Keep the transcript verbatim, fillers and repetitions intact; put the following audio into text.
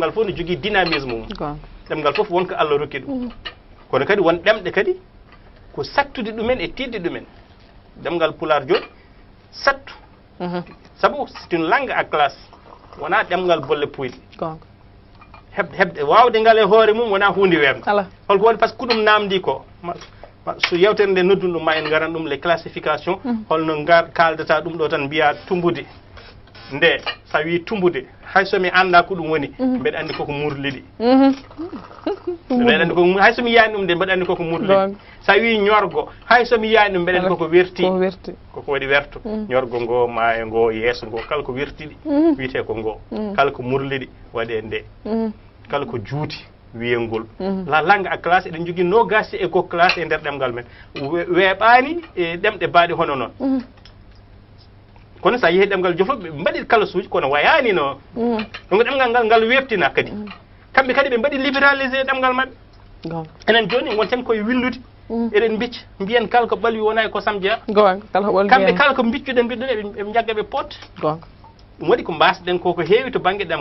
Ɗemngal fof no jogii dynamisme mum. Ɗemngal fof won ko Allah rokki ɗum. Kono kadi won ɗemɗe kadi ko sattude ɗumen e tiiɗde ɗumen. Ɗemngal Pulaar jooni sattu. Sabu c'est une langue à classe. Wonaa ɗemngal bolle puyɗe. Heɓ- heɓde waawde ngal e hoore mum wonaa huunde weeɓnde. Holko woni? Parce que ko ɗum naamndii ko. Ma- ma- so yewtere nde noddun ɗum, ma en ngaran ɗum, les classifications. Holno ngar kaaldata ɗum ɗo tan, mbiya tumbude nde, sa wi tumbude, hay so mi annda ko ɗum woni, mbeɗa anndi koko murliɗi. Mbeɗa anndi koko mur- hay so mi yiyani ɗum de, mbeɗa anndi koko murliɗi. Sa wi ñorgo, hay so mi yiyani ɗum, mbeɗa anndi koko werti. Koko waɗi werto. Ñorgo ngo, maayo ngo, yeeso ngo, kala ko wertiɗi wiyete ko ngo. Kala ko murliɗi waɗe nde. Kala ko juuti wiye ngol. La langue à classe, eɗen jogii noogaas e ko classe e nder ɗemngal men. We- weeɓaani e ɗemɗe baaɗe hono noon. Kono so a yehi ɗemngal Jolof, ɓe mbaɗi kalasuuji kono wayaani no. Donc ɗemngal ngal, ngal weeɓtina kadi. Kamɓe kadi ɓe mbaɗi libéralisé ɗemngal maɓɓe. Enen jooni wonten koye winndude. Eɗen mbicca, mbiyen kala ko ɓalwi wona e kosam jeyaa. Kamɓe kala ko mbiccuɗen, mbiɗen eɓe eɓe njagga ɓe pot. Ɗum waɗi ko mbasɗen ko ko heewi to bannge ɗemngal.